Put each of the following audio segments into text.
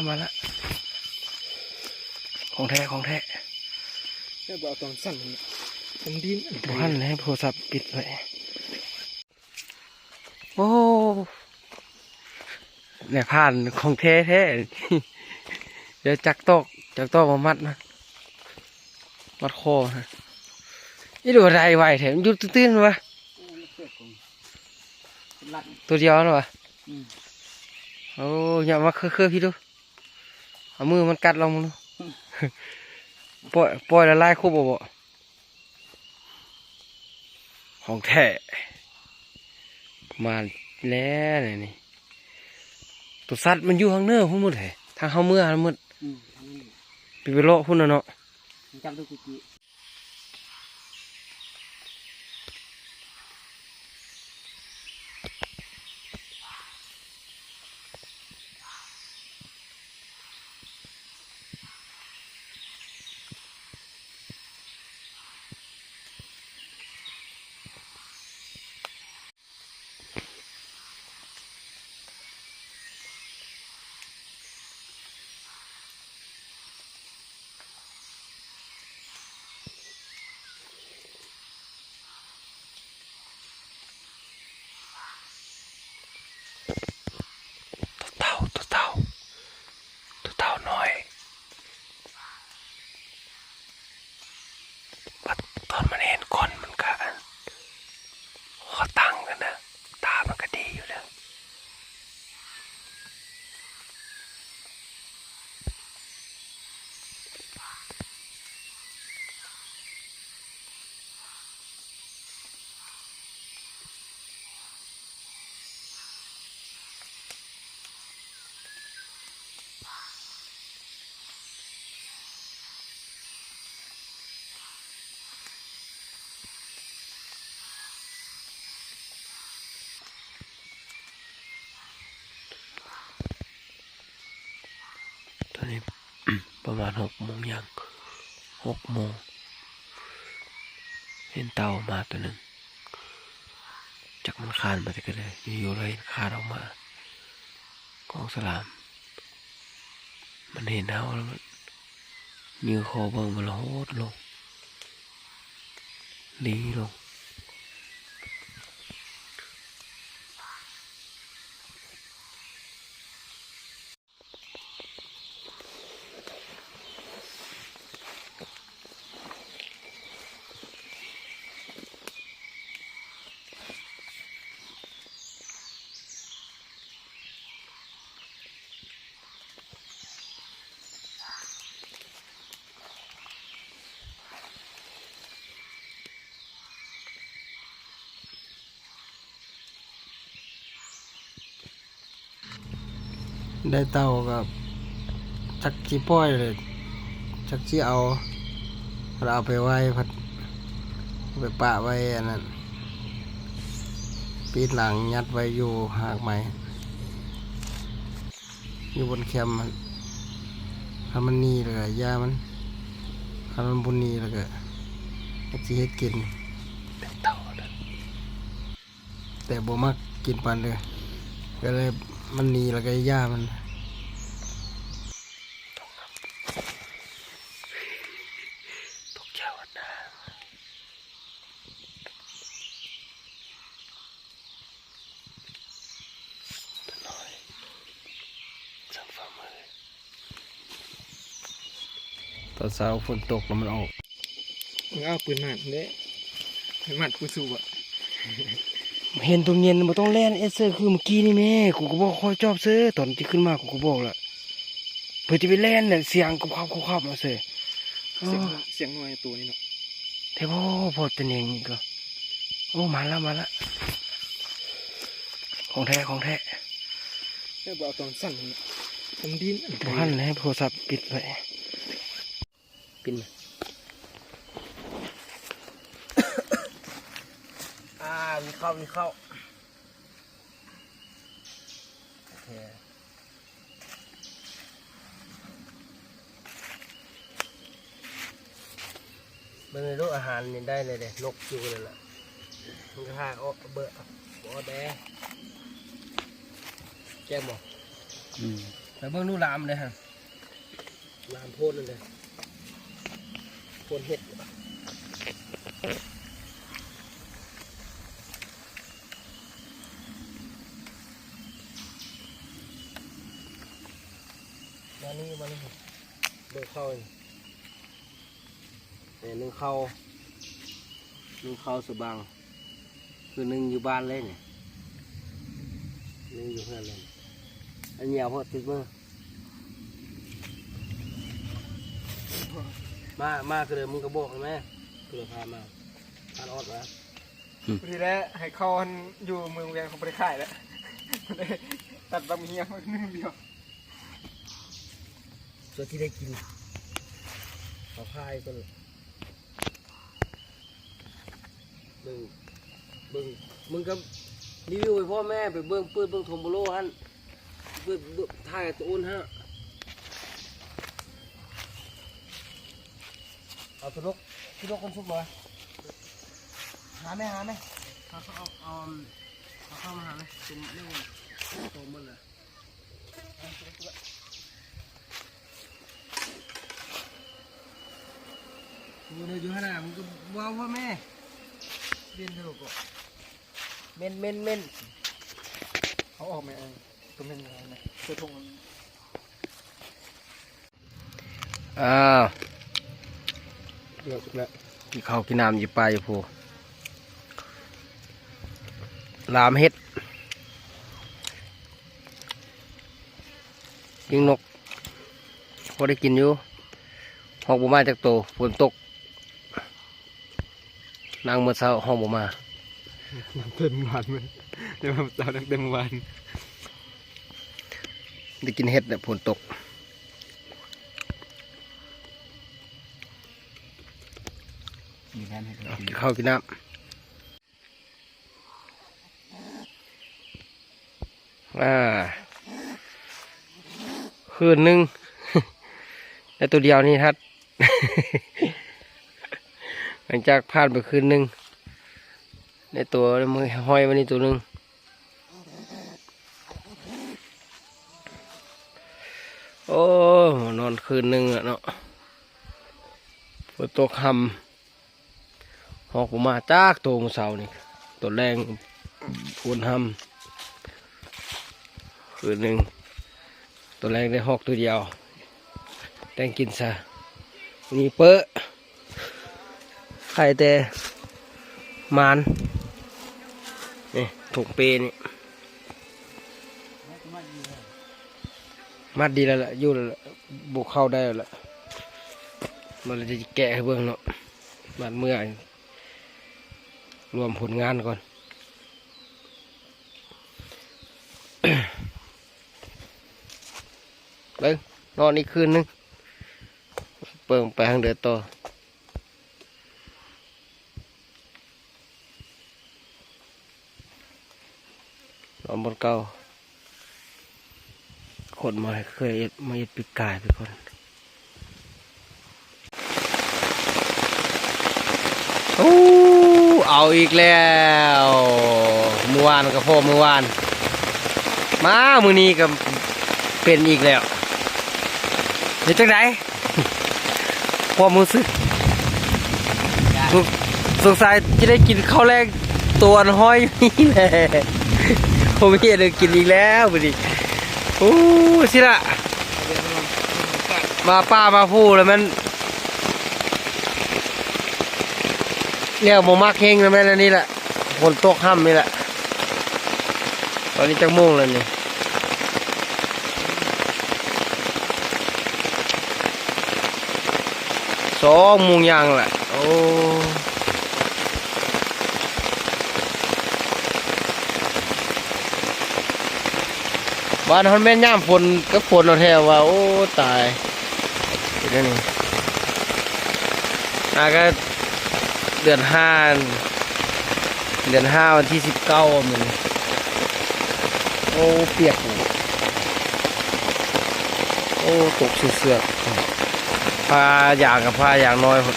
ມາລະ ຂອງແທ້ ຂອງແທ້ ແລ້ວບໍ່ເອົາຕອນສັ້ນ ມັນດິ້ນ ບໍ່ທັນແລ້ວ ໂທລະສັບປິດໄວ້. ໂອ້ ນາຍພານຂອງແທ້ແທ້ ດຽວຈັກຕອກ ຈັກຕອກມາມັດນະ ມັດຄໍນະ. ອີ່ ດູໄດ້ໄວແທ້ ມັນຢູ່ຕື້ໆວະ ຕົວດຽວຫັ້ນວະ. ອືມ ໂອ້ ຫຍັບມາເຄືອໆ ພີ້ດູ ເອົາມືມັນກັດລອງເບິ່ງດູ ປ່ອຍ ປ່ອຍລະລາຍຄົບບໍ່? ຂອງແທ້ ມາແລ້ວນີ້ ໂຕສັດມັນຢູ່ທາງເໜືອພຸ້ນໝົດເດ ທາງເຮົາເມືອຫັ້ນໝົດ. ອືມ ໄປ ໄປເລາະພຸ້ນນະເນາະ ຈັກດູກີ້. ຕົວເຕົ່າ ຕົວເຕົ່າ ຕົວເຕົ່ານ້ອຍ. ບັດຕອນມັນເຫັນຄົນມັນກະອັນ ຫົວຕັ້ງກັນນະ ຕາມັນກະດີຢູ່ເດີ. ຕອນນີ້ປະມານຫົກໂມງຢ່າງ ຫົກໂມງ ເຫັນເຕົ່າມາຕົວໜຶ່ງ ຈັກມັນຄານມາແຕ່ໃດ ຢູ່ໆເລີຍຄານອອກມາ ຂອງສະຫຼາມ ມັນເຫັນເຮົາແລ້ວມັນ ຍື່ຄໍເບິ່ງ ມັນລະໂຫດລົງ ລີລົງ. ໄດ້ເຕົ່າກໍຈັກຊິປ່ອຍເລີຍ ຈັກຊິເອົາ ເອົາໄປໄວ້ພັດ ເອົາໄປປະໄວ້ອັນນັ້ນ ປິດຫຼັງຍັດໄວ້ຢູ່ຮາກໄມ້ ຢູ່ບົນແຄມຫັ້ນ ຄັນມັນໜີແລ້ວກໍຢ່າມັນ ຄັນມັນບໍ່ໜີແລ້ວກໍຈັກຊິເຮັດກິນ ເປັນເຕົ່າເດີ ແຕ່ບໍ່ມັກກິນປານເດີ ກໍເລີຍມັນໜີແລ້ວກໍຢ່າມັນ. ຕົກໃຈວັດນາ ຕົວນ້ອຍ ສັງຝ່າມື ຕອນເຊົ້າຝົນຕົກແລ້ວມັນອອກ ເອົາປືນມາເດ້ ມັດກູສູ້ບໍ່ ເຫັນຕົງເຢັນບໍ່ຕ້ອງແລ່ນເອດເຊີ ຄືເມື່ອກີ້ນີ້ແມ້ ກູກໍບອກຄ່ອຍຈອບເຊີ ຕອນຈະຂຶ້ນມາ ກູກໍບອກລະ ເພິ່ນຈະໄປແລ່ນນະ ສຽງກັບຄັບໆເຊີ ສຽງ ສຽງນ້ອຍໂຕນີ້ເນາະ ແທ້ບໍ່ ພໍຕະແໜງນີ້ກໍ ໂອ້ ມາລະ ມາລະ ຂອງແທ້ ຂອງແທ້ ແລ້ວບໍ່ເອົາຕອນສັ້ນ ມັນດີ້ນ ບໍ່ທັນແລ້ວ ໂທລະສັບປິດໄວ້. ປິ່ນມາ ອ່າ ມີເຂົ້າ ມີເຂົ້າ ໂອເຄ ເບິ່ງໃຫ້ລູກ ອາຫານນີ້ໄດ້ແລ້ວເດ້ ນົກຢູ່ນັ້ນລະ ມັນກໍຫາຍອອກ ເບິ່ງ ບໍ່ແດ່ ແກງບໍ່? ອືມ. ໄປເບິ່ງດູລາມເດ້ຫັ້ນ ລາມໂພນນັ້ນເດ້ ໂພນເຫັດ ມານີ້ ມານີ້ ເບິ່ງເຂົ້ານີ້. ແມ່ນໜຶ່ງເຂົ້າ ໜຶ່ງເຂົ້າສະບາງ ຄືໜຶ່ງຢູ່ບ້ານເລີຍນີ້ ໜຶ່ງຢູ່ເຮືອນເລີຍ ອັນຍາວໂພດຕິດມື ມາ ມາຄືເດີມ ມຶງກໍບອກໃຫ້ແມ່ ຄືເດີມພາມາ ພາອອດມາ ພໍດີແຫຼະ ໃຫ້ເຂົ້າຫັ້ນຢູ່ເມືອງວຽງ ເຂົາບໍ່ໄດ້ຂາຍແລ້ວ ຕັດບາງເຮຍໜຶ່ງດຽວ. ສ່ວນທີ່ໄດ້ກິນ ເອົາພາໃຫ້ເພິ່ນ ເບິ່ງ ເບິ່ງ ມຶງກໍຣີວິວໃຫ້ພໍ່ແມ່ ໄປເບິ່ງ ເປີດເບິ່ງໂທມໂບໂລຫັ້ນ ເປີດ ເບິ່ງ ຖ່າຍໂຕໂອນຫັ້ນ ເອົາໂຕນົກ ໂຕນົກຄົນສຸກມາ ຫາແມ່ ຫາແມ່ ເອົາ ເອົາ ເອົາເຂົ້າມາຫາແມ່ ເປັນແນວໂຕໝົດລະ. ໂອ້ ເດີຢູ່ຫັ້ນນະ ມຶງກໍເວົ້າວ່າແມ່ ເປັນເດີກໍ ເມັນ ເມັນ ເມັນ ເອົາອອກແມ່ ເອີ ຕົວເມັນ ເອີ ໃສ່ຖົງ ອ້າວ ເລີກແລ້ວ ກິນເຂົ້າກິນນ້ຳຢູ່ປ່າຢູ່ພູ ລາມເຫັດ ຍິງນົກ ພໍໄດ້ກິນຢູ່ ຮອກບໍ່ມາຈັກໂຕ ຝົນຕົກ ນັ່ງເມື່ອເຊົ້າ ຮອກບໍ່ມາ ເຕັມວານ ເຕັມເຊົ້າ ເຕັມວານ ໄດ້ກິນເຫັດແຫຼະ ຝົນຕົກ ມີແຜນເຮັດ ເອົາ ກິນເຂົ້າກິນນ້ຳ. ອ່າ ຄືນໜຶ່ງ ໄດ້ໂຕດຽວນີ້ທັດ ຫຼັງຈາກຜ່ານໄປຄືນໜຶ່ງ ໄດ້ໂຕ ຫ້ອຍມານີ້ໂຕໜຶ່ງ ໂອ້ ນອນຄືນໜຶ່ງລະເນາະ ຝົນຕົກຮຳ. ຮອກບໍ່ມາຈັກໂຕມື້ເຊົ້ານີ້ ຕອນແລງຝົນຮຳ ຄືນໜຶ່ງ ຕອນແລງໄດ້ຮອກໂຕດຽວ ແຕ່ງກິນຊະ ມີເປີ ໄຂ່ແຕ່ມານ ນີ້ຖົງເປນີ້ ມັດດີແລ້ວລະ ຢູ່ແລ້ວລະ ບໍ່ເຂົ້າໄດ້ແລ້ວລະ ມັນຈະແກະໃຫ້ເບິ່ງເນາະ ມັດເມື່ອ ລວມຜົນງານກ່ອນ ເບິ່ງ ນອນອີກຄືນໜຶ່ງ ເບິ່ງໄປທາງໃດຕໍ່ ນອນບ່ອນເກົ່າ ຄົນມາເຄີຍເຮັດ ມາເຮັດປີກາຍທຸກຄົນ ໂອ້ ເອົາອີກແລ້ວ ມື້ວານກໍພໍ້ມື້ວານ ມາມື້ນີ້ກໍເປັນອີກແລ້ວ ເປັນຈັ່ງໃດ ຄວາມຮູ້ສຶກ ສົງ ສົງໄສຈະໄດ້ກິນເຂົ້າແລງ ຕົວນ້ອຍນີ້ແຫຼະ ບໍ່ມີອັນອື່ນກິນອີກແລ້ວມື້ນີ້ ໂອ້ ຊິລະ ມາປ່າມາພູແລ້ວແມ່ນ ແນວບໍ່ມັກແຮງນະແມ່ນອັນນີ້ແຫຼະ ຝົນຕົກຮຳນີ້ແຫຼະ ຕອນນີ້ຈັກໂມງແລ້ວນີ້? ສອງໂມງຢ່າງລະ ໂອ້ ບາດຮອດແມ່ນຍາມຝົນກັບຝົນເນາະແທ້ວ່າ ໂອ້ ຕາຍ ເປັນແນວນີ້ ອາ ກະເດືອນຫ້າ ເດືອນຫ້າ ວັນທີສິບເກົ້າມື້ນີ້ ໂອ້ ປຽກ ໂອ້ ຕົກເຊືອກ ພາຢາງກັບພາຢາງນ້ອຍພຸ້ນ.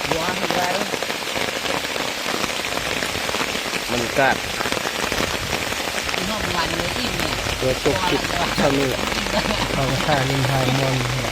ບໍ່ເຫັນໄດ້. ກາດ ຝົນຕົກຕິດເທົ່ານີ້ແຫຼະ ເຮົາກໍຖ້າຫຼິ້ນທ່າມ່ວນ.